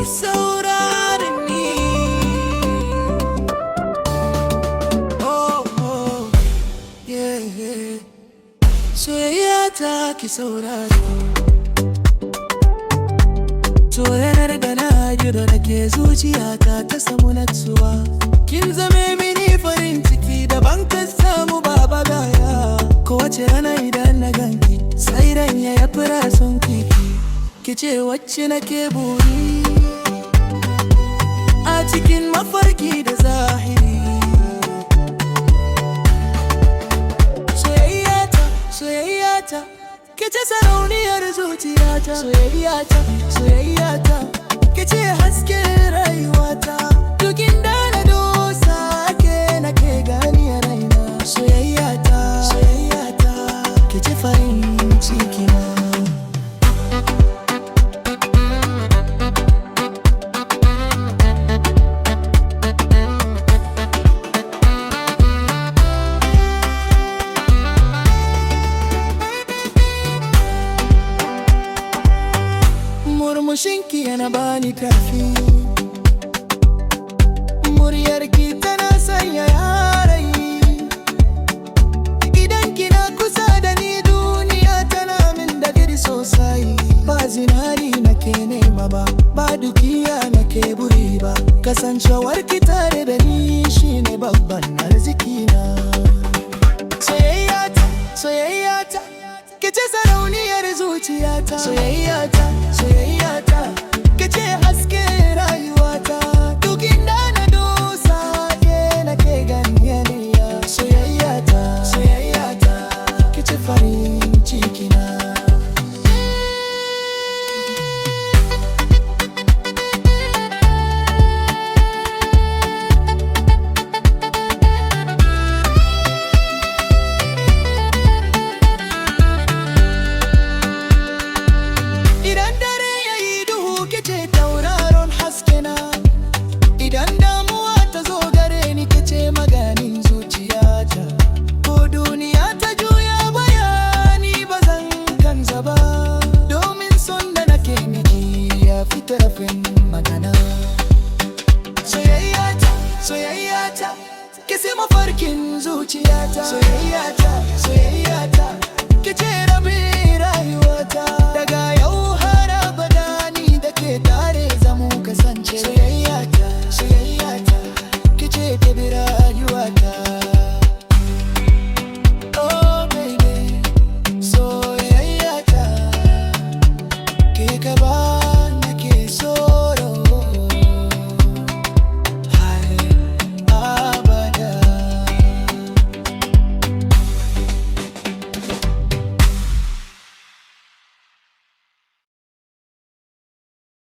Saurare ni. Oh, yeah. Soyayya ta, ki saurare. To yanar da na ji da nake, zuciyata ta samu natsuwa. Kin zame mini farin ciki da ban ka samu baba gaya. Kowace rana idan na ganki, sai ran ya fura son kiki. Kice wacce nake buri a cikin mafarki da zahiri. Soyayyata, soyayyata, kice sarauniyar zuciyata. Soyayyata, soyayyata, kice hasken rayuwata. Duk inda na dosa, ke nake gani a raina. Soyayyata, soyayyata, kice farin ciki na. Murmushinki yana bani karfi. Muryarki tana sanya rai. Idan kina kusa da ni, duniya tana min daɗi sosai. Ba zinari nake nema ba, ba dukiya nake buri ba. Kasancewarki tare da ni shine babban arziki na. Soyayyata, soyayyata, kice sarauniyar zuciyata. Soyayyata, soyayyata, kice hasken rayuwata. Duk inda na dosa, ke nake gani. Soyayyata, soyayyata, kice farin ciki na. Idan dare ya yi duhu, kice tauraron haske na. Idan damuwa ta zo gare ni, kice maganin zuciyata. Ko duniya ta juya bayani, ba zan canza ba, domin son da nake miki ya fi tarafin magana. Soyayyata, soyayyata, kice mafarkin zuciyata. Soyayyata.